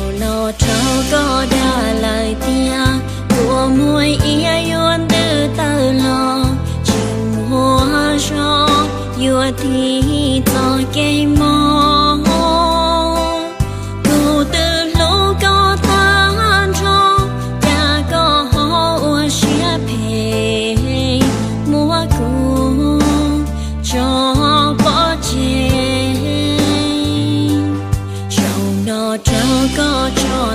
Zaum no rau koj dag lawm tiag, kua muag iab yuav ntws tawm los, tsis muaj zog yuav tig txoj kev mob. Tus twg hlub koj tag nrho, cas koj ho ua siab phem muab kuv tso pov tseg. Zaum no rau koj tso